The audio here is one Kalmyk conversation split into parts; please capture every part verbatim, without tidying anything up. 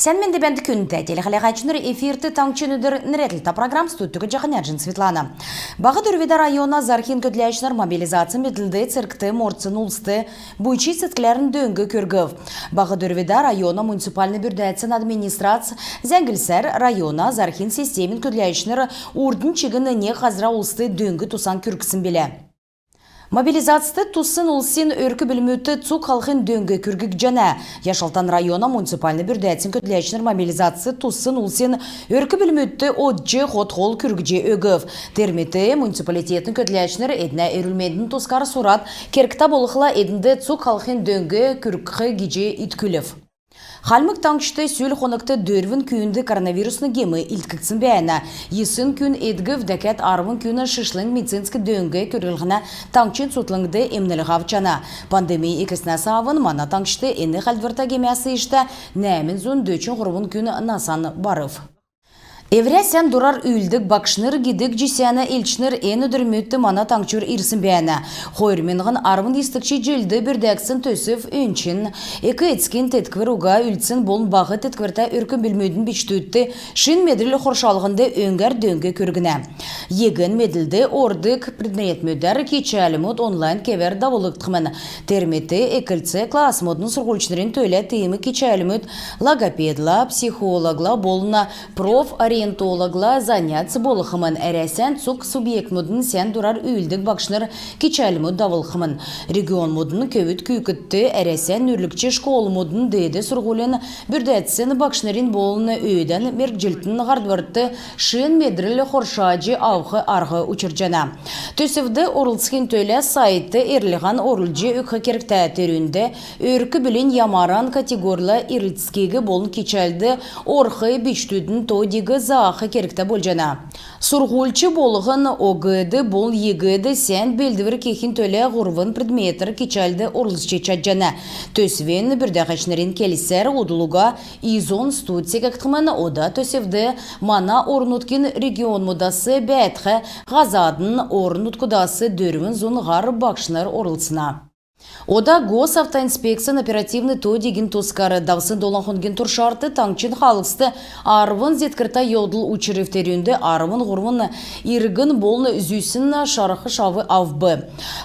Сән менд бәәнт, күндтә телехәләгәчнр! Эфирт «Таңһчин өдр» нерәдлтә программ. Студьд Җаһанәҗин Светлана. Баһ Дөрвдә района зарһин көдләчнр мобилизацин медлд цергт мордсн улст буйнч седкләрн дөң күргв. Баһ Дөрвдә района муниципальн бүрдәцин администрац зәңглсәр, района зарһин системин көдләчнр урднь чигн нег һазра улст дөң-тусан күргсн билә. Мобилизацд туссн улсин өрк-бүлмүдт цуг халхин дөң күрггдҗәнә. Яшалтан района муниципальн бүрдәцин көдләчнр мобилизацд туссн улсин өрк-бүлмүдт одҗ, хот-хол күргҗ өгв. Тер мет муниципалитетин көдләчнр эднә эрүл-мендин тускар сурад, кергтә болхла эднд цуг халхин дөң күргх гиҗ иткүлв. Хальмг Таңһчд сүл хонгт дөрвн күүнд коронавирусн гем илдкгдсн бәәнә. Йисн күн эдгв, дәкәд арвн күн шишлң медицинск дөң күрглһнә таңһчин цутхлңд эмнлһ авчана. Пандеми эклснәс авн мана таңһчд эн хальдврта гемәс иштә нәәмн зун дөчн һурвн күн насан барв. «Эврә сән дурар үүлддг багшнр» гидг җисәнә элчнр эн өдрмүдт мана таңһчур ирсн бәәнә. Хойр миңһн арвн йисдгч җилд бүрдәгдсн төсв өнчн, эк-эцкин тетквр уга үлдсн болн баһ тетквртә өрк-бүлмүдин бичкдүдт шин медрл хоршалһнд өңгәр дөң күргнә. ЕГЭ-н медлд ордг предметмүдәр кичәлмүд онлайн кевәр давулгдхмн. Тер мет эклц классмудын сурһульчнрин төлә тиим кичәлмүд логопедла, психологла болн профориентологла занятьс болхмн. Әрәсән цуг субъектмүдин сән дурар үүлддг багшнр кичәлмүд давулхмн. Регионмудын көвүд күүкдт Әрәсән нүүрлгч школмудын, деед сурһулин бүрдәцсин багшнрин болн өөдән мергҗлтин һардврт шин медрл хоршаҗ авх арһ учрҗана. Төсвд орлцхин төлә сайтд эрлһән орулҗ өгх кергтә. Терүнд өрк-бүлин ямаран категорьла эрлцкиг болн кичәлд орх бичкдүдин тоотыг заах кергтә болҗана. Сурһульч болһн ОГЭ-д болн ЕГЭ-д сән белдвр кехин төлә һурвн предметәр кичәлд орлцҗ чадҗана. Төсвин бүрдәһәчнрин келсәр, удл уга изон студь секгдхмн. Ода төсвд мана орн-нутгин регионмудас бәәтхә һазадын орн-нутгудас дөрвн зун һар багшнр орлцна. Ода Госавтоинспекцин оперативн тоотигин тускар. Давсн долан хонгин туршарт таңһчин хаалһст арвн зеткртә йовдл учрв. Терүнд арвн һурвн иргн болн зүсн шарх шав авв.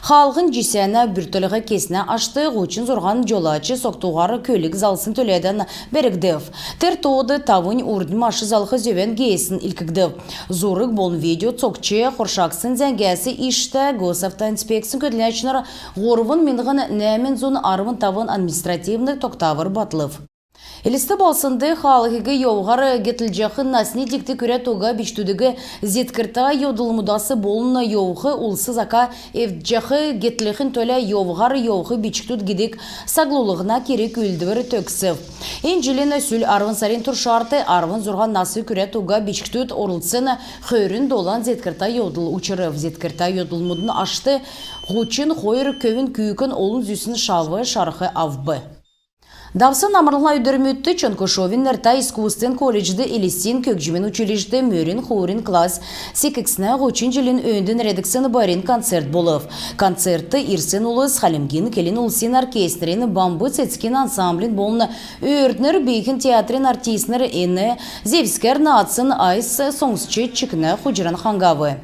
Хаалһин җисәнә бүртклһ кеснә ашт һучн зурһан җолач согтуһар көлг залсн төләдән бәргдв. Тер тоод тавнь урднь машин залх зөвән геесн илдкгдв. Зург болн видео цокҗ, хоршагдсн зәңгәс иштә Госавтоинспекцин көдләчнр һурвн миңһн нәәмн зун арвн тавн административн тогтавр батлв. Элст балһснд хаалһиг йовһар гетлҗәх насни дигт күрәд уга бичкдүдиг зеткртә йовдлмудас болн йовх улс зака эвдҗәх гетлхин төлә «Йовһар йовх бичкдүд» гидг саглулһна керг-үүлдвр төгсв. Эн җилин сүл арвн сарин туршарт арвн зурһан нас күрәд уга бичкдүд орлцсн хөрн долан зеткртә йовдл учрв. Зеткртә йовдлмудын ашт һучн хойр көвүн күүкн олн зүсн шав шарх авв. Давсн амрлһна өдрмүдт Чонкушовин нертә искусствин колледжд Элстин көгҗмин училищд мөрн хуурин класс секгдснә һучн җилин өөнд нерәдгдсн байрин концерт болв. Концертд ирсн улс хальмгин келн улсин оркестрин, «Бамб цецгин» ансамблин болн «Өөрднр» бииһин театрин артистнр эн зевсгәр наадсн айс соңсч, чикнә хуҗран хаңһав.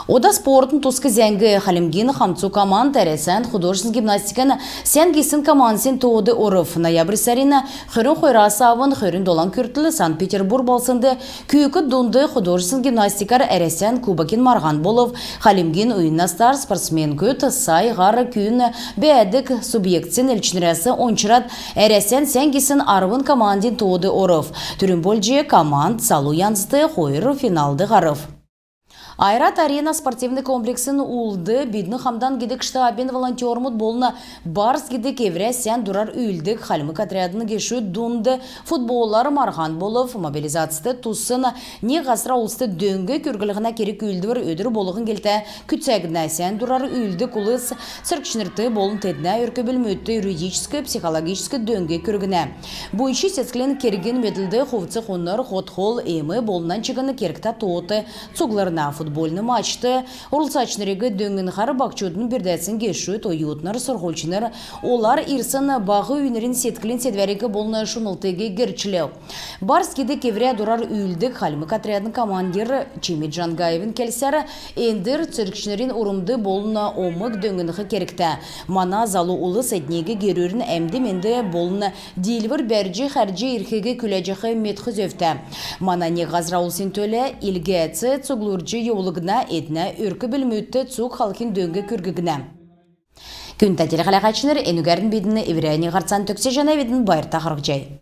Ода спортын туск зәңг. Хальмгин хамцу команд Әрәсән художественн гимнастикин сән гисн командсин тоод орв. Ноябрь сарин хөрн хойрас авн хөрн долан күртл Санкт-Петербург балһснд күүкд дунд художественн гимнастикар Әрәсән кубокин марһан болв. Хальмгин уйн настар спортсменкүд сай һар күүнә бәәдг субъектсин элчнрәс ончрад, Әрәсән сән гисн арвн командин тоод орв. Түрүн болҗ команд залу янзт хойр финалд һарв. «Ойрат Арена» спортивн комплексин улд «Бидн хамдан» гидг штабин волонтермуд болн «Барс» гидг эврә сән дурар үүлддг хальмг отрядын гешүд дунд футболар марһан болв. Мобилизацд туссн нег һазра улст дөң күрглһнә керг-үүлдвр өдр болһн гилтә күцәгднә. Сән дурар үүлддг улс цергчнрт болн теднә өрк-бүлмүдт юридическ, психологическ дөң күргнә. Буйнч седклин кергин медлд хувц-хунр, хот-хол, эм болн нань чигн кергтә тоот цуглрна. болн мачт. Орлцачнриг дөңнхәр баһчудын бүрдәцин гешүд, оютнр, сурһульчнр олар ирсн баһ үйнрин седклин седвәриг болн шунлтыг герчлв. Барс гидг эврә дурар үүлддг хальмг отрядын командир Чими Джангаевин келсәр, эндр цергчнрин урмд болн омг дөңнх кергтә. Мана залу улс эдниг герүрн әмд-менд болн диилвр бәрҗ хәрҗ ирхиг күләҗәх медх зөвтә. Мана нег һазра улсин төлә илгәц цуглулҗ йовулгдна, эднә өрк-бүлмүдт цуг халхин дөң күрггднә. Күндтә телехәләәчнр, энүгәрн бидн эврәннь һарцан төгсәҗәнәвидн. Байрта харһцхай.